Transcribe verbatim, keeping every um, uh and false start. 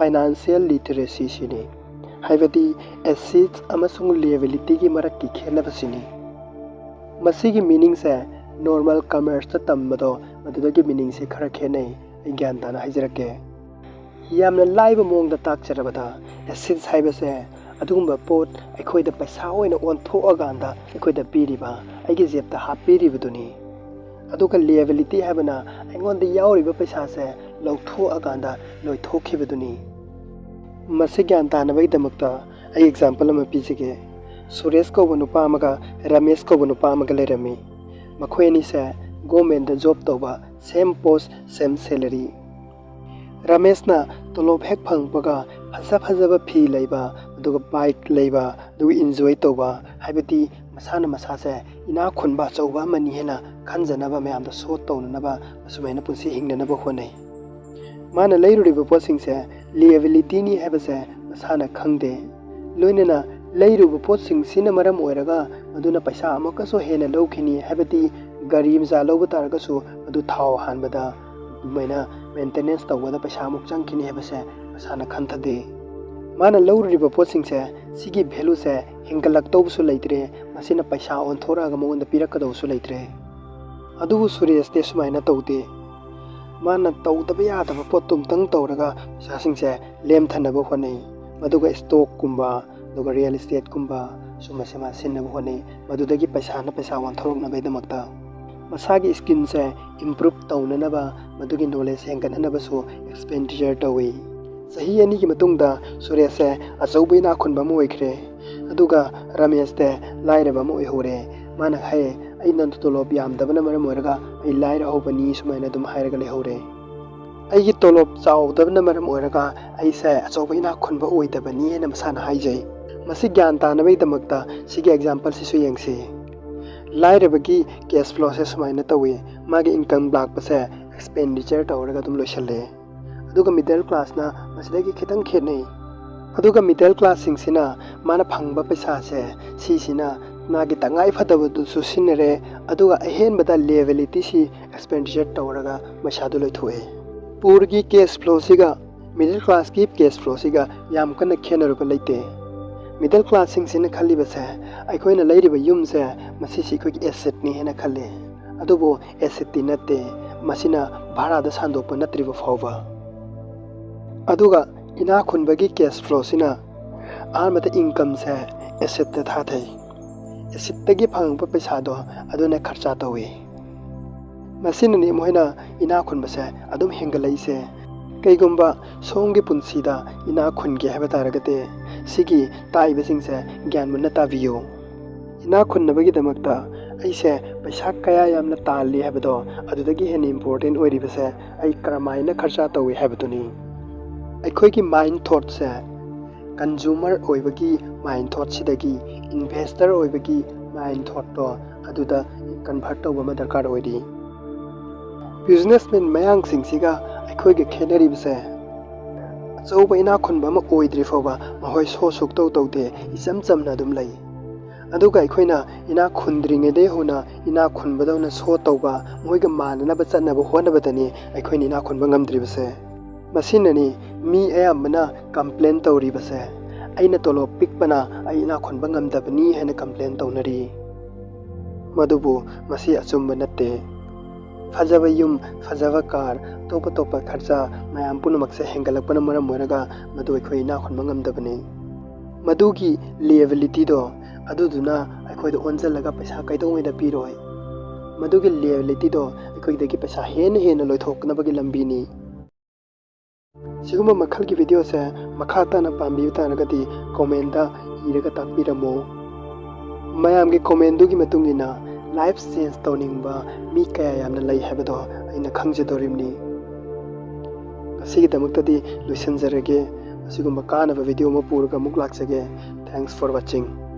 Financial ꯂꯤꯇꯔꯦꯁꯤꯁꯤꯅꯤ, ꯍꯥꯏꯕꯗꯤ ꯑꯦꯁꯦꯠꯁ ꯑꯃꯁꯨꯡ ꯂꯤꯑꯦꯕꯤꯂꯤꯇꯤꯒꯤ ꯃꯔꯛꯀꯤ ꯈꯦꯠꯅꯕꯁꯤꯅꯤ꯫ ꯃꯁꯤꯒꯤ ꯃꯤꯅꯤꯡꯁꯦ ꯅꯣꯔꯃꯦꯜ ꯀꯃꯔꯁꯇ ꯇꯝꯕꯗꯣ ꯃꯗꯨꯗꯒꯤ ꯃꯤꯅꯤꯡꯁꯦ ꯈꯔ ꯈꯦꯠꯅꯩ꯫ ꯑꯩ ꯒ꯭ꯌꯥꯟ ꯇꯥꯅ ꯍꯥꯏꯖꯔꯛꯀꯦ꯫ ꯌꯥꯝꯅ ꯂꯥꯏꯕ ꯃꯑꯣꯡꯗ ꯇꯥꯛꯆꯔꯕꯗ, ꯑꯦꯁꯦꯠꯁ ꯍꯥꯏꯕꯁꯦ ꯑꯗꯨꯒꯨꯝꯕ ꯄꯣꯠ ꯑꯩꯈꯣꯏꯗ ꯄꯩꯁꯥ ꯑꯣꯏꯅ ꯑꯣꯟꯊꯣꯛꯑꯀꯥꯟꯗ ꯑꯩꯈꯣꯏꯗ ꯄꯤꯔꯤꯕ, ꯑꯩꯒꯤ ꯖꯦꯕꯇ ꯍꯥꯞꯄꯤꯔꯤꯕꯗꯨꯅꯤ꯫ ꯑꯗꯨꯒ ꯂꯤꯑꯦꯕꯤꯂꯤꯇꯤ ꯍꯥꯏꯕꯅ ꯑꯩꯉꯣꯟꯗ ꯌꯥꯎꯔꯤꯕ ꯄꯩꯁꯥꯁꯦ ꯂꯧꯊꯣꯛꯑꯀꯥꯟꯗ ꯂꯣꯏꯊꯣꯛꯈꯤꯕꯗꯨꯅꯤ꯫ ꯃꯁꯤ ꯒ꯭ꯌꯥꯟ ꯇꯥꯅꯕꯒꯤꯗꯃꯛꯇ ꯑꯩ ꯑꯦꯛꯖꯥꯝꯄꯜ ꯑꯃ ꯄꯤꯖꯒꯦ꯫ ꯁꯨꯔꯦꯁ ꯀꯧꯕ ꯅꯨꯄꯥ ꯑꯃꯒ ꯔꯃꯦꯁ ꯀꯧꯕ ꯅꯨꯄꯥ ꯑꯃꯒ ꯂꯩꯔꯝꯃꯤ꯫ ꯃꯈꯣꯏ ꯑꯅꯤꯁꯦ ꯒꯣꯔꯃꯦꯟꯗ ꯖꯣꯕ ꯇꯧꯕ, ꯁꯦꯝ ꯄꯣꯁ, ꯁꯦꯝ ꯁꯦꯂꯔꯤ꯫ ꯔꯃꯦꯁꯅ ꯇꯣꯂꯣꯞ ꯍꯦꯛ ꯐꯪꯕꯒ ꯐꯖ ꯐꯖꯕ ꯐꯤ ꯂꯩꯕ, ꯑꯗꯨꯒ ꯕꯥꯏꯛ ꯂꯩꯕ, ꯑꯗꯨꯒ ꯏꯟꯖꯣꯏ ꯇꯧꯕ, ꯍꯥꯏꯕꯗꯤ ꯃꯁꯥꯅ ꯃꯁꯥꯁꯦ ꯏꯅꯥꯛ ꯈꯨꯟꯕ ꯑꯆꯧꯕ ꯑꯃꯅꯤ ꯍꯥꯏꯅ ꯈꯟꯖꯅꯕ, ꯃꯌꯥꯝꯗ ꯁꯣ ꯇꯧꯅꯅꯕ, ꯑꯁꯨꯃꯥꯏꯅ ꯄꯨꯟꯁꯤ ꯍꯤꯡꯅꯅꯕ ꯍꯣꯠꯅꯩ꯫ ꯃꯥꯅ ꯂꯩꯔꯨꯔꯤꯕ ꯄꯣꯠꯁꯤꯡꯁꯦ ꯂꯤꯑꯦꯕꯤꯂꯤꯇꯤꯅꯤ ꯍꯥꯏꯕꯁꯦ ꯃꯁꯥꯅ ꯈꯪꯗꯦ꯫ ꯂꯣꯏꯅꯅ ꯂꯩꯔꯨꯕ ꯄꯣꯠꯁꯤꯡꯁꯤꯅ ꯃꯔꯝ ꯑꯣꯏꯔꯒ ꯃꯗꯨꯅ ꯄꯩꯁꯥ ꯑꯃꯨꯛꯀꯁꯨ ꯍꯦꯟꯅ ꯂꯧꯈꯤꯅꯤ, ꯍꯥꯏꯕꯗꯤ ꯒꯥꯔꯤ ꯃꯆꯥ ꯂꯧꯕ ꯇꯥꯔꯒꯁꯨ ꯃꯗꯨ ꯊꯥꯎ ꯍꯥꯟꯕꯗ, ꯑꯗꯨꯃꯥꯏꯅ ꯃꯦꯟꯇꯦꯅꯦꯟꯁ ꯇꯧꯕꯗ ꯄꯩꯁꯥ ꯑꯃꯨꯛ ꯆꯪꯈꯤꯅꯤ ꯍꯥꯏꯕꯁꯦ ꯃꯁꯥꯅ ꯈꯟꯊꯗꯦ꯫ ꯃꯥꯅ ꯂꯧꯔꯨꯔꯤꯕ ꯄꯣꯠꯁꯤꯡꯁꯦ ꯁꯤꯒꯤ ꯚꯦꯂꯨꯁꯦ ꯍꯦꯟꯒꯠꯂꯛꯇꯧꯕꯁꯨ ꯂꯩꯇ꯭ꯔꯦ, ꯃꯁꯤꯅ ꯄꯩꯁꯥ ꯑꯣꯟꯊꯣꯔꯛꯑꯒ ꯃꯉꯣꯟꯗ ꯄꯤꯔꯛꯀꯗꯧꯕꯁꯨ ꯂꯩꯇ꯭ꯔꯦ꯫ ꯑꯗꯨꯕꯨ ꯁꯨꯔꯦꯁꯇꯤ ꯁꯨꯃꯥꯏꯅ ꯇꯧꯗꯦ꯫ ꯃꯥꯅ ꯇꯧꯗꯕ ꯌꯥꯗꯕ ꯄꯣꯠꯇꯨꯝꯇꯪ ꯇꯧꯔꯒ ꯄꯩꯁꯥꯁꯤꯡꯁꯦ ꯂꯦꯝꯊꯅꯕ ꯍꯣꯠꯅꯩ꯫ ꯃꯗꯨꯒ ꯁ꯭ꯇꯣꯛꯀꯨꯝꯕ, ꯑꯗꯨꯒ ꯔꯤꯌꯦꯜ ꯏꯁꯇꯦꯠꯀꯨꯝꯕ ꯁꯨꯝꯕꯁꯦ ꯃꯥ ꯁꯤꯖꯤꯟꯅꯕ ꯍꯣꯠꯅꯩ꯫ ꯃꯗꯨꯗꯒꯤ ꯄꯩꯁꯥꯅ ꯄꯩꯁꯥ ꯑꯣꯟꯊꯣꯔꯛꯅꯕꯒꯤꯗꯃꯛꯇ ꯃꯁꯥꯒꯤ ꯁ꯭ꯀꯤꯜꯁꯦ ꯏꯝꯄ꯭ꯔꯨꯞ ꯇꯧꯅꯅꯕ, ꯃꯗꯨꯒꯤ ꯅꯣꯂꯦꯖ ꯍꯦꯟꯒꯠꯅꯅꯕꯁꯨ ꯑꯦꯛꯁꯄꯦꯟꯗꯤꯆꯔ ꯇꯧꯏ꯫ ꯆꯍꯤ ꯑꯅꯤꯒꯤ ꯃꯇꯨꯡꯗ ꯁꯨꯔꯦꯁꯁꯦ ꯑꯆꯧꯕ ꯏꯅꯥꯛ ꯈꯨꯟꯕ ꯑꯃ ꯑꯣꯏꯈ꯭ꯔꯦ꯫ ꯑꯗꯨꯒ ꯔꯃꯦꯁꯇꯦ ꯂꯥꯏꯔꯕ ꯑꯃ ꯑꯣꯏꯍꯧꯔꯦ꯫ ꯃꯥꯅ ꯍꯥꯏ, "ꯑꯩꯅ ꯇꯣꯂꯣꯞ ꯌꯥꯝꯗꯕꯅ ꯃꯔꯝ ꯑꯣꯏꯔꯒ ꯑꯩ ꯂꯥꯏꯔ ꯍꯧꯕꯅꯤ," ꯁꯨꯃꯥꯏꯅ ꯑꯗꯨꯝ ꯍꯥꯏꯔꯒ ꯂꯩꯍꯧꯔꯦ꯫ "ꯑꯩꯒꯤ ꯇꯣꯂꯣꯞ ꯆꯥꯎꯗꯕꯅ ꯃꯔꯝ ꯑꯣꯏꯔꯒ ꯑꯩꯁꯦ ꯑꯆꯧꯕ ꯏꯅꯥꯛ ꯈꯨꯟꯕ ꯑꯣꯏꯗꯕꯅꯤ" ꯍꯥꯏꯅ ꯃꯁꯥꯅ ꯍꯥꯏꯖꯩ꯫ ꯃꯁꯤ ꯒ꯭ꯌꯥꯟ ꯇꯥꯅꯕꯒꯤꯗꯃꯛꯇ ꯁꯤꯒꯤ ꯑꯦꯛꯖꯥꯝꯄꯜꯁꯤꯁꯨ ꯌꯦꯡꯁꯤ꯫ ꯂꯥꯏꯔꯕꯒꯤ ꯀꯦꯁ ꯐ꯭ꯂꯣꯁꯦ ꯁꯨꯃꯥꯏꯅ ꯇꯧꯏ꯫ ꯃꯥꯒꯤ ꯏꯟꯀꯝ ꯂꯥꯛꯄꯁꯦ ꯑꯦꯛꯁꯄꯦꯟꯗꯤꯆꯔ ꯇꯧꯔꯒ ꯑꯗꯨꯝ ꯂꯣꯏꯁꯤꯜꯂꯦ꯫ ꯑꯗꯨꯒ ꯃꯤꯗꯜ ꯀ꯭ꯂꯥꯁꯅ ꯃꯁꯤꯗꯒꯤ ꯈꯤꯇꯪ ꯈꯦꯠꯅꯩ꯫ ꯑꯗꯨꯒ ꯃꯤꯗꯜ ꯀ꯭ꯂꯥꯁꯁꯤꯡꯁꯤꯅ ꯃꯥꯅ ꯐꯪꯕ ꯄꯩꯁꯥꯁꯦ, ꯁꯤꯁꯤꯅ ꯃꯥꯒꯤ ꯇꯉꯥꯏ ꯐꯗꯕꯗꯨꯁꯨ ꯁꯤꯖꯤꯟꯅꯔꯦ, ꯑꯗꯨꯒ ꯑꯍꯦꯟꯕꯗ ꯂꯤꯑꯦꯕꯤꯂꯤꯇꯤꯁꯤ ꯑꯦꯛꯁꯄꯦꯟꯗꯤꯆꯔ ꯇꯧꯔꯒ ꯄꯩꯁꯥꯗꯨ ꯂꯣꯏꯊꯣꯛꯑꯦ꯫ ꯄꯨꯔꯒꯤ ꯀꯦꯁ ꯐ꯭ꯂꯣꯁꯤꯒ Middle classꯀꯤ cash flowꯁꯤꯒ ꯌꯥꯝ ꯀꯟꯅ ꯈꯦꯠꯅꯔꯨꯕ ꯂꯩꯇꯦ꯫ Middle classꯁꯤꯡꯁꯤꯅ ꯈꯜꯂꯤꯕꯁꯦ, ꯑꯩꯈꯣꯏꯅ ꯂꯩꯔꯤꯕ ꯌꯨꯝꯁꯦ, ꯃꯁꯤꯁꯤ ꯑꯩꯈꯣꯏꯒꯤ assetꯅꯤ ꯍꯥꯏꯅ ꯈꯜꯂꯤ꯫ ꯑꯗꯨꯕꯨ assetꯇꯤ ꯅꯠꯇꯦ, ꯃꯁꯤꯅ ꯚꯔꯥꯗ ꯁꯥꯟꯗꯣꯛꯄ ꯅꯠꯇ꯭ꯔꯤꯕ ꯐꯥꯎꯕ꯫ ꯑꯗꯨꯒ ꯏꯅꯥꯛ ꯈꯨꯟꯕꯒꯤ cash flowꯁꯤꯅ ꯑꯍꯥꯟꯕꯗ incomeꯁꯦ assetꯇ ꯊꯥꯊꯩ꯫ Assetꯇꯒꯤ ꯐꯪꯉꯛꯄ ꯄꯩꯁꯥꯗꯣ ꯑꯗꯨꯅ ꯈꯔꯆꯥ ꯇꯧꯏ꯫ ꯃꯁꯤꯅꯅꯤ ꯃꯈꯣꯏꯅ ꯏꯅꯥꯛ ꯈꯨꯟꯕꯁꯦ ꯑꯗꯨꯝ ꯍꯦꯟꯒꯠꯂꯛꯏꯁꯦ꯫ ꯀꯩꯒꯨꯝꯕ ꯁꯣꯝꯒꯤ ꯄꯨꯟꯁꯤꯗ ꯏꯅꯥꯛ ꯈꯨꯟꯒꯦ ꯍꯥꯏꯕ ꯇꯥꯔꯒꯗꯤ, ꯁꯤꯒꯤ ꯇꯥꯛꯏꯕꯁꯤꯡꯁꯦ ꯒ꯭ꯌꯥꯟ ꯃꯨꯟꯅ ꯇꯥꯕꯤꯌꯨ꯫ ꯏꯅꯥꯛ ꯈꯨꯟꯅꯕꯒꯤꯗꯃꯛꯇ ꯑꯩꯁꯦ ꯄꯩꯁꯥ ꯀꯌꯥ ꯌꯥꯝꯅ ꯇꯥꯜꯂꯤ ꯍꯥꯏꯕꯗꯣ, ꯑꯗꯨꯗꯒꯤ ꯍꯦꯟꯅ important ꯑꯣꯏꯔꯤꯕꯁꯦ ꯑꯩ ꯀꯔꯝꯍꯥꯏꯅ ꯈꯔꯆꯥ ꯇꯧꯏ ꯍꯥꯏꯕꯗꯨꯅꯤ꯫ ꯑꯩꯈꯣꯏꯒꯤ mind thoughtꯁꯦ consumer ꯑꯣꯏꯕꯒꯤ mind thoughtꯁꯤꯗꯒꯤ investor ꯑꯣꯏꯕꯒꯤ mind thoughtꯇꯣ ꯑꯗꯨꯗ convert ꯇꯧꯕ ꯑꯃ ꯗꯔꯀꯥꯔ ꯑꯣꯏꯔꯤ꯫ Businessman ꯃꯌꯥꯡꯁꯤꯡꯁꯤꯒ ꯑꯩꯈꯣꯏꯒ ꯈꯦꯠꯅꯔꯤꯕꯁꯦ, ꯑꯆꯧꯕ ꯏꯅꯥꯛ ꯈꯨꯟꯕ ꯑꯃ ꯑꯣꯏꯗ꯭ꯔꯤ ꯐꯥꯎꯕ ꯃꯈꯣꯏ show ꯁꯨꯛꯇꯧ ꯇꯧꯗꯦ, ꯏꯆꯝ ꯆꯝꯅ ꯑꯗꯨꯝ ꯂꯩ꯫ ꯑꯗꯨꯒ ꯑꯩꯈꯣꯏꯅ ꯏꯅꯥꯛ ꯈꯨꯟꯗ꯭ꯔꯤꯉꯩꯗꯒꯤ ꯍꯧꯅ ꯏꯅꯥꯛ ꯈꯨꯟꯕꯗꯧꯅ show ꯇꯧꯕ, ꯃꯈꯣꯏꯒ ꯃꯥꯟꯅꯅꯕ ꯆꯠꯅꯕ ꯍꯣꯠꯅꯕꯗꯅꯤ ꯑꯩꯈꯣꯏꯅ ꯏꯅꯥꯛ ꯈꯨꯟꯕ ꯉꯝꯗ꯭ꯔꯤꯕꯁꯦ꯫ ꯃꯁꯤꯅꯅꯤ ꯃꯤ ꯑꯌꯥꯝꯕꯅ complain ꯇꯧꯔꯤꯕꯁꯦ, "ꯑꯩꯅ ꯇꯣꯂꯣꯞ ꯄꯤꯛꯄꯅ ꯑꯩ ꯏꯅꯥꯛ ꯈꯨꯟꯕ ꯉꯝꯗꯕꯅꯤ" ꯍꯥꯏꯅ complain ꯇꯧꯅꯔꯤ꯫ ꯃꯗꯨꯕꯨ ꯃꯁꯤ ꯑꯆꯨꯝꯕ ꯅꯠꯇꯦ꯫ ꯐꯖꯕ ꯌꯨꯝ, ꯐꯖꯕ car, ꯑꯇꯣꯞ ꯑꯇꯣꯞꯄ ꯈꯔꯆꯥ ꯃꯌꯥꯝ ꯄꯨꯝꯅꯃꯛꯁꯦ ꯍꯦꯟꯒꯠꯂꯛꯄꯅ ꯃꯔꯝ ꯑꯣꯏꯔꯒ ꯃꯗꯨ ꯑꯩꯈꯣꯏ ꯏꯅꯥꯛ ꯈꯨꯟꯕ ꯉꯝꯗꯕꯅꯤ꯫ ꯃꯗꯨꯒꯤ liabilityꯗꯣ ꯑꯗꯨꯗꯨꯅ ꯑꯩꯈꯣꯏꯗ ꯑꯣꯟꯁꯤꯜꯂꯒ ꯄꯩꯁꯥ ꯀꯩꯗꯧꯉꯩꯗ ꯄꯤꯔꯣꯏ꯫ ꯃꯗꯨꯒꯤ liabilityꯗꯣ ꯑꯩꯈꯣꯏꯗꯒꯤ ꯄꯩꯁꯥ ꯍꯦꯟꯅ ꯍꯦꯟꯅ ꯂꯣꯏꯊꯣꯛꯅꯕꯒꯤ ꯂꯝꯕꯤꯅꯤ꯫ ꯁꯤꯒꯨꯝꯕ ꯃꯈꯜꯒꯤ videoꯁꯦ ꯃꯈꯥ ꯇꯥꯅ ꯄꯥꯝꯕꯤꯕ ꯇꯥꯔꯒꯗꯤ commentꯇ ꯏꯔꯒ ꯇꯥꯛꯄꯤꯔꯝꯃꯨ꯫ ꯃꯌꯥꯝꯒꯤ commentꯗꯨꯒꯤ ꯃꯇꯨꯡ ꯏꯟꯅ life change ꯇꯧꯅꯤꯡꯕ ꯃꯤ ꯀꯌꯥ ꯌꯥꯝꯅ ꯂꯩ ꯍꯥꯏꯕꯗꯣ ꯑꯩꯅ ꯈꯪꯖꯗꯣꯔꯤꯕꯅꯤ꯫ ꯉꯁꯤꯒꯤꯗꯃꯛꯇꯗꯤ ꯂꯣꯏꯁꯤꯟꯖꯔꯒꯦ꯫ ꯑꯁꯤꯒꯨꯝꯕ ꯀꯥꯟꯅꯕ video ꯑꯃ ꯄꯨꯔꯒ ꯑꯃꯨꯛ ꯂꯥꯛꯆꯒꯦ꯫ Thanks for watching꯫